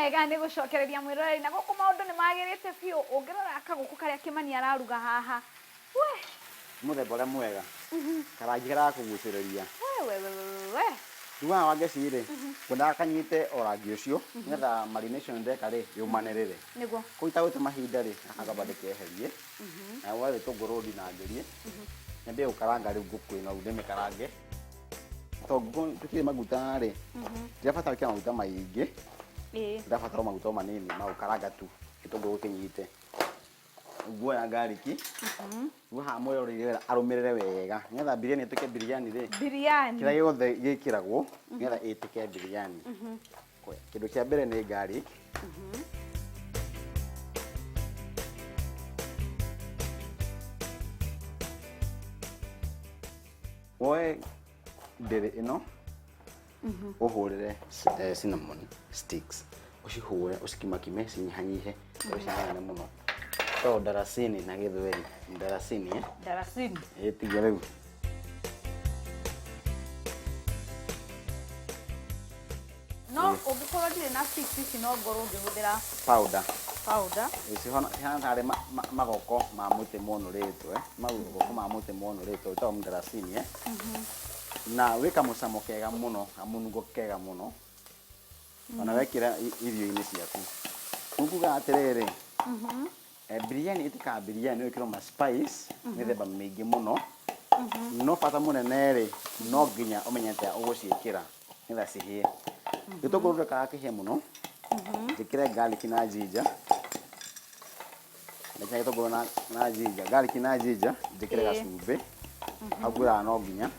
Wega nĩ gũcokereria mwĩroreri na gũkũ maũndũ nĩ magĩrĩte biũ ũngĩrora kagũkũ karĩa Kĩmani araruga haha we. Mũthemba ũrĩa mwega. Karangi karĩa gakũgucĩrĩria. We we we we. Rĩu haha wangeci rĩ, ngwendaga kanyite o rangi ũcio nĩgetha marination ndeka rĩ, yũmanĩrĩre. Nĩguo. Koguo itagũte mahinda rĩ, gaka ngamba ndĩkeherie. Na woe gĩtũngũrũ ndinangĩrie. Nyambie gũkaranga rĩu ngũkũ ĩno rĩu ndĩmĩkarange. Tondũ ngũkũ tũtirĩ maguta rĩ, ndirabatara gwĩkĩra maguta maingĩ. Ndĩrabatara o maguta o manini ma gũkaranga tu gĩtũngũrũ kĩnyite. Nguoya garlic, rĩu haha mwĩroreri wega arũmĩrĩre wega nĩgetha biryani ĩtuĩke biryani rĩ, Biryani. kĩrĩa gĩothe gĩkĩragwo nĩgetha ĩtuĩke biryani. Kĩndũ kĩa mbere nĩ garlic. Woe ndĩrĩ ĩno ũhũrĩre cinnamon sticks ũcihũre ũcikimakime cinyihanyihe ũcinene mũno to ndarasini na gĩthweri ndarasini eh? Ndarasini. Ĩ tiga rĩu. No ũngĩkorwo ndirĩ na sticks ici no ngorwo ngĩhũthĩra powder. Powder. Cihana tarĩ magoko ma mũtĩ monũrĩtwo eh? Magoko ma mũtĩ monũrĩtwo wĩtagwo mdarasini eh? Na wĩ kamũcamo kega mũno, kamũnungo kega mũno ona wekĩra irio-inĩ ciaku. Rĩu ngugaga atĩrĩrĩ, biryani ĩtuĩkaga biryani no ĩkĩrwo ma spice mĩthemba mĩingĩ mũno, no bata mũnene rĩ, no nginya ũmenye atĩa ũgũciĩkĩra nĩgetha cihĩe. Gĩtũngũrũ ndũrekaga kĩhĩe mũno, njĩkĩre garlic na ginger, ndekĩra gĩtũngũrũ na ginger, garlic na ginger, njĩkĩre gacumbĩ, hau ngwĩraga no nginya.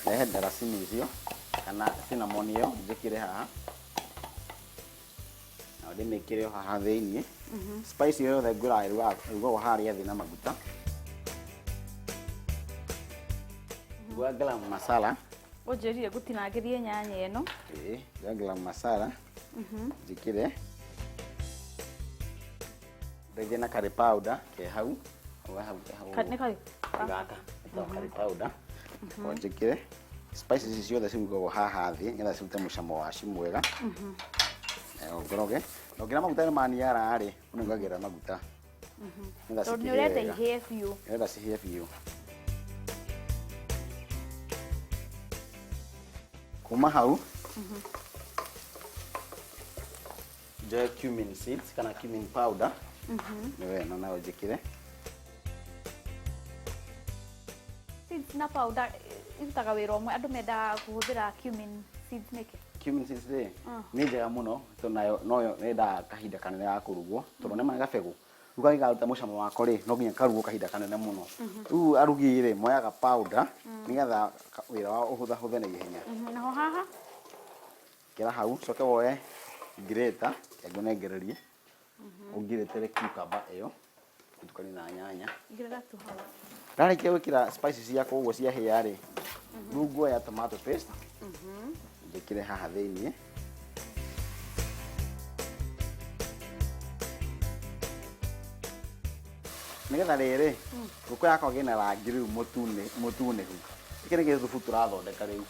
Rehe ndaracini icio kana cinnamon ĩyo njĩkĩre haha na ndĩmĩkĩre o haha thĩiniĩ. Spice ĩyo yothe ngwĩraga ĩrugagwo harĩa thĩ na maguta. Nguoya garam masala. Ũnjĩrire ngũtinangĩrie nyanya ĩno. Ĩĩ, nguoya garam masala njĩkĩre. Ndeithie na curry powder ke hau. Hau hau hau. Nĩ curry? Gaka getagwo curry powder. O njĩkĩre. Spices ici ciothe cirugagwo haha thĩ nĩgetha cirute mũcamo wacio mwega. Ngoroge. Na ũngĩona maguta nĩ maniara rĩ, ũnongagĩrĩra maguta. Nĩgetha Tondũ nĩ cikĩhĩe ũrenda wega. ihĩe biũ. Nĩgetha cihĩe biũ. Kuma hau njoe cumin seeds kana cumin powder nĩwe ĩno nayo njĩkĩre. Seeds na powder irutaga wĩra ũmwe, andũ mendaga kũhũthĩra cumin seeds nĩkĩ? Cumin seeds rĩ nĩ njega mũno tondũ nayo noyo yendaga kahinda kanene ga kũrugwo tondũ nĩ ma gabegũ rĩu kangĩkaruta mũcamo wako rĩ no nginya karugwo kahinda kanene mũno. Rĩu arugi rĩ moyaga powder nĩgetha wĩra wao ũhũthahũthe na ihenya. Naho haha? Ĩkĩra hau ũcoke woe grater reke ngũnengererie ũngirĩtĩre cucumber ĩyo ũtukanie na nyanya. Igĩrĩra tu hau. Ndarĩkia gwĩkĩra spices ciakwa ũguo ciahĩa rĩ, rĩu nguoya tomato paste njĩkĩre haha thĩiniĩ. Nĩgetha rĩrĩ, ngũkũ yakwa ĩgĩe na rangi rĩu mũtune mũtunĩhu. Gĩkĩ nĩ gĩthubu tũrathondeka rĩu.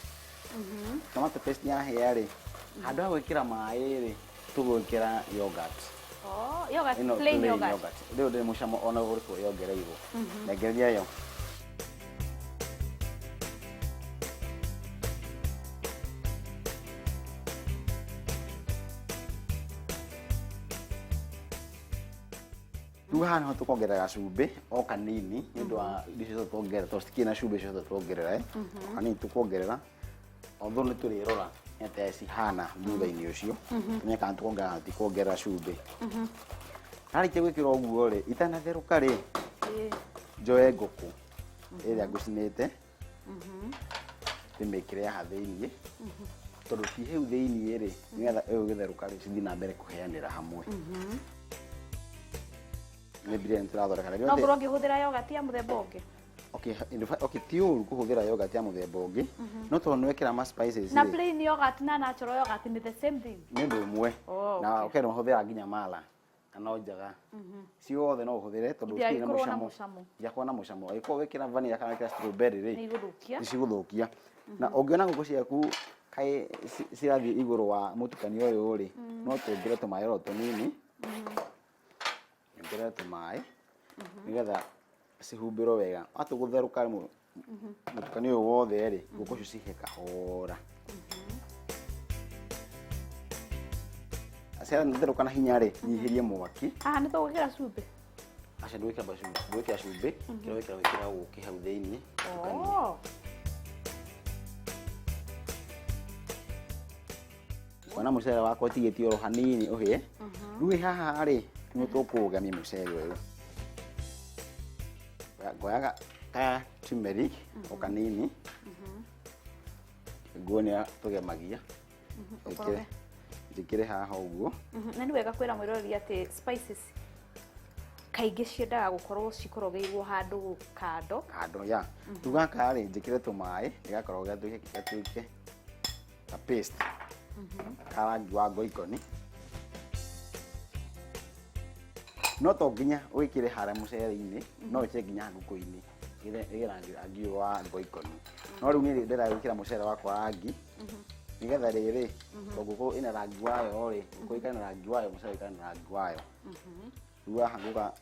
Tomato paste yahĩa rĩ, handũ ha gwĩkĩra maĩ rĩ, tũgwĩkĩra yogurt. Oh, yogurt, Ĩno plain yogurt. Rĩu ndĩrĩ mũcamo ona ũrĩkũ yongereirwo. Nengereria yo. Rĩu haha niho tũkongerera gacumbĩ o kanini nĩ ũndũ wa irio ciothe tuongerera tondũ citikĩrĩ na cumbĩ ciothe tuongerera eh. O kanini tũkuongerera although nĩ tũrĩrora nĩ atĩa cihana thutha-inĩ ũcio tũmenye kana tũkuongerera kana tikuongerera cumbĩ. Ndarĩkia gwĩkĩra ũguo rĩ, itanatherũka rĩ, njoe ngũkũ ĩrĩa ngũcinĩte ndĩmĩkĩre haha thĩiniĩ tondũ ti hĩu thĩiniĩ rĩ, nĩgetha ĩgũgĩtherũka rĩ cithiĩ na mbere kũhĩanĩra hamwe. Nĩ biryani tũrathondeka. No ngorwo ngĩhũthĩra yogurt ya mũthemba ũngĩ? Okay, in fact, okay, ti ũru kũhũthĩra yogurt ya mũthemba ũngĩ no tondũ nĩ wekĩra ma spices Na rĩ, plain yogurt na natural yogurt nĩ the same thing? Nĩ ũndũ ũmwe. Oh, na okay. ũkenda ũhũthĩra nginya mala na no njega ciothe no ũhũthĩre tondũ citirĩ na Itiagĩkorwo na mũcamo. mũcamo. Itiakorwo na mũcamo. Angĩkorwo wekĩra vanilla kana wekĩra strawberry rĩ, Nĩ igũthũkia. nĩ cigũthũkia. Na ũngĩona ngũkũ ciaku Kaĩ cirathiĩ igũrũ wa mũtukanio ũyũ rĩ, no tuongerere tũmaĩ oro tũnini. Nyongerere tũmaĩ nĩgetha cihumbĩrwo wega. Watua gũtherũka mũtukanio ũyũ wothe rĩ, ngũkũ icio cihĩe kahora. Ciatherũka na hinya rĩ, nyihĩrie mwaki. Haha nĩ tũgwĩkĩra cumbĩ? Aca, ndũgwĩkĩra cumbĩ, ndũgwĩkĩra cumbĩ, kĩrĩa wĩkĩra wĩkĩra ũkĩ hau thĩiniĩ. Oh. Kuona mũcere wakwa ũtigĩtie oro hanini ũhĩe. Rĩu haha rĩ, nĩ tũkũũgemia mũcere ũyũ. Ngoyaga ka turmeric o kanini. Nguonia tũgemagia. Ũkoroge. Njĩkĩre haha ũguo. Na nĩ wega kwĩra mwĩroreri atĩ spices kaingĩ ciendaga gũkorwo cikorogeirwo handũ kando. Kando ya. Rĩu gaka rĩ, njĩkĩre tũmaĩ, nĩgakorwo gatuĩke ka paste. Ka rangi wa ngoikoni. No to nginya wĩkĩre harĩa mũcere-inĩ, no wĩkĩre nginya ngũkũ-inĩ ĩgĩe rangi rangi ũyũ wa ngoikoni. No rĩu niĩ ndĩrenda gwĩkĩra mũcere wakwa rangi nĩgetha rĩrĩ, to ngũkũ ĩna rangi wayo rĩ, ngũkũ ĩikare na rangi wayo, mũcere ũikare na rangi wayo. Rĩu haha ngũka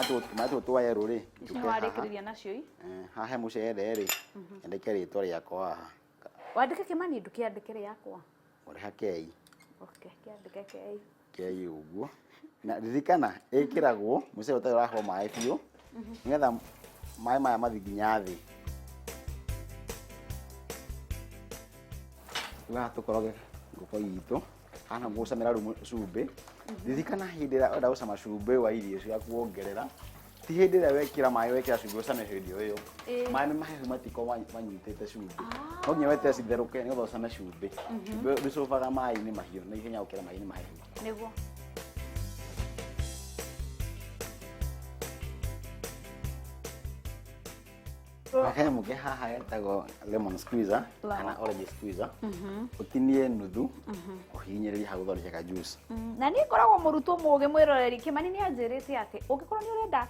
tũmaĩ tũtũ twa yerũ rĩ, Ici nĩ njũke haha. warĩkĩrĩria nacio i? Haha he mũcere rĩ, nyandĩke rĩtwa rĩakwa haha. Wandĩke Kĩmani, ndũkĩandĩke rĩakwa. Ũrĩha kei. Okay, kĩandĩke kei. Kei ũguo. Na ririkana ĩkĩragwo mũcere ũtarĩ ũrahũa maĩ biũ, nĩgetha maĩ maya mathiĩ nginya thĩ. Rĩu haha tũkoroge ngũkũ itũ. Haha ngũcamĩra rĩu cumbĩ. Ririkana hĩndĩ ĩrĩa ũrenda gũcama cumbĩ wa irio ciaku wongerera, ti hĩndĩ ĩrĩa wekĩra maĩ wekĩra cumbĩ ũcame hĩndĩ o ĩyo. Maĩ nĩ mahehu matikoragwo manyitĩte cumbĩ. No nginya weterere citherũke nĩgetha ũcame cumbĩ. Cumbĩ ndũcobaga maĩ-inĩ mahiũ na ihenya gũkĩra maĩ-inĩ mahehu. Nĩguo. Kanyamũ ke haha getagwo lemon squeezer kana orange squeezer. Ũtinie nuthu, ũhihinyĩrĩrie hau ũthondeke ka juice. Na niĩ ngoragwo mũrutwo mũgĩ mwĩroreri Kĩmani nĩ anjĩrĩte atĩ ũngĩkorwo nĩ ũrenda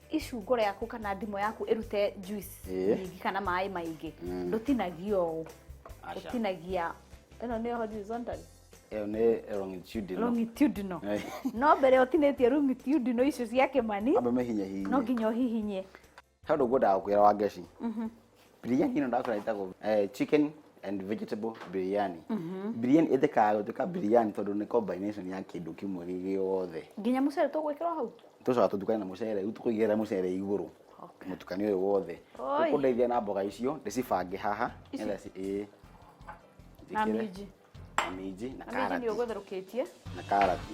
icungo rĩaku kana ndimũ yaku ĩrute juice nyingĩ kana maĩ maingĩ, ndũtinagia ũũ. Aca. Ũtinagia ĩno nĩyo horizontally. Ĩyo nĩ longitudinal. Longitudinal. No mbere ũtinĩtie longitudinal icio cia Kĩmani, Ambe mĩhinye no hinye. nginya ũhihinye. He ũndũ ngwendaga gũkwĩra wa Ngeci. Biryani ĩno ndakwĩra ĩtagwo chicken and vegetable biryani. Biryani ĩthekaga gũtuĩka biryani tondũ nĩ combination ya kĩndũ kĩmwe gĩ gĩothe. Nginya mũcere tũgwĩkĩra hau? Tũcoka tũtukane na mũcere, rĩu tũkũigĩrĩra mũcere igũrũ. Mũtukanio ũyũ wothe. Oi. Ũkũndeithia na mboga icio, ndĩcibange haha. Ici? Nĩgetha ĩĩ. Na Njĩkĩre. minji. Na minji, na Na minji nĩ karati. ũgũtherũkĩtie. Na karati.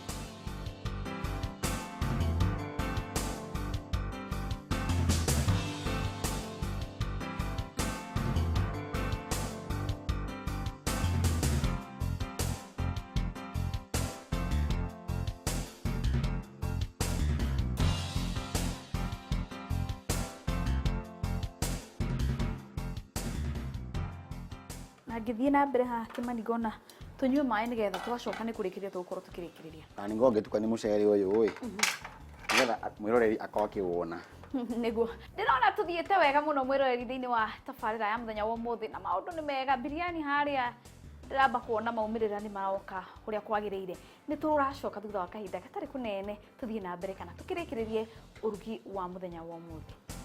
Na ngĩthiĩ na mbere haha Kĩmani ngona tũnyue maĩ nĩgetha twacoka nĩ kũrĩkĩrĩria tũgũkorwo tũkĩrĩkĩrĩria. Na nĩngorwo ngĩtukania mũcere ũyũ ĩ, nĩgetha mwĩroreri akorwo akĩwona. Nĩguo. Ndĩrona tũthiĩte wega mũno mwĩroreri thĩinĩ wa tabarĩra ya mũthenya wa ũmũthĩ na maũndũ nĩ mega. Biryani harĩa ndĩramba kuona maumĩrĩra nĩ maroka ũrĩa kwagĩrĩire. Nĩ tũracoka thutha wa kahinda gatarĩ kũnene tũthiĩ na mbere kana tũkĩrĩkĩrĩrie ũrugi wa mũthenya wa ũmũthĩ.